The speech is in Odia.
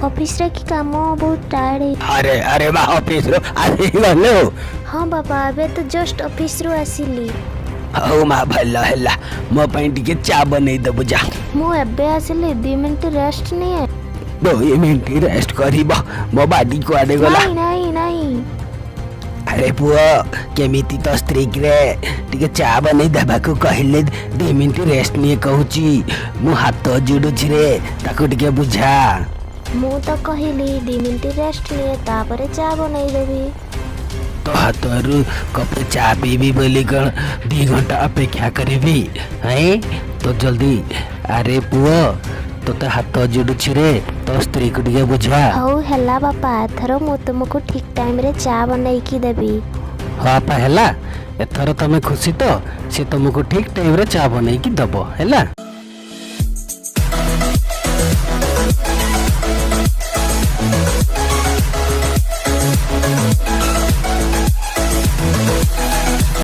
ଅଫିସରେ କି କାମ, ବହୁତ ଟାୟାର୍ଡ ହେଇ। ଆରେ ଆରେ ମା, ଅଫିସରୁ ଆସିଗଲୁ? ହଁ ବାପା, ଏବେ ତ ଜଷ୍ଟ ଅଫିସରୁ ଆସିଲି। ହଉ ମା, ଭଲ ହେଲା। ମୋ ପାଇଁ ଟିକେ ଚା ବନେଇ ଦେବୁ, ଯା। ମୁଁ ଏବେ ଆସିଲି, 2 ମିନିଟ୍ ରେଷ୍ଟ ନିଏ। 2 ମିନିଟ୍ ରେଷ୍ଟ କରିବ? ମୋ ବାଡି କୁଆଡେ ଗଲା? ନାଇଁ ନାଇଁ ନାଇଁ। ଆରେ ପୁଅ, କେମିତି ତୋ ସ୍ତ୍ରୀକିରେ ଟିକେ ଚା ବନେଇ ଦେବାକୁ କହିଲେ 2 ମିନିଟ୍ ରେଷ୍ଟ ନିଏ କହୁଛି। ମୁଁ ହାତ ଯୋଡୁଛି ରେ, ତାକୁ ଟିକେ ବୁଝା। ମୁଁ ତ କହିଲି 2 ମିନିଟ୍ ରେଷ୍ଟ ନିଏ, ତାପରେ ଚା ବନେଇଦେବି। ତୋ ହାତରୁ କପେ ଚା ପିଇବି ବୋଲି କ'ଣ 2 ଘଣ୍ଟା ଅପେକ୍ଷା କରିବି? ହେଁ, ତୋ ଜଲ୍ଦି। ଆରେ ପୁଅ, ତୋତେ ହାତ ଯୋଡୁଛି ରେ, ତୋ ସ୍ତ୍ରୀକୁ ଟିକେ ବୁଝା। ହଉ ହେଲା ବାପା, ଏଥର ମୁଁ ତୁମକୁ ଠିକ୍ ଟାଇମ୍ରେ ଚା ବନେଇକି ଦେବି। ହଁ ବାପା, ହେଲା। ଏଥର ତମେ ଖୁସି ତ? ସେ ତମକୁ ଠିକ ଟାଇମରେ ଚା ବନେଇକି ଦବ, ହେଲା।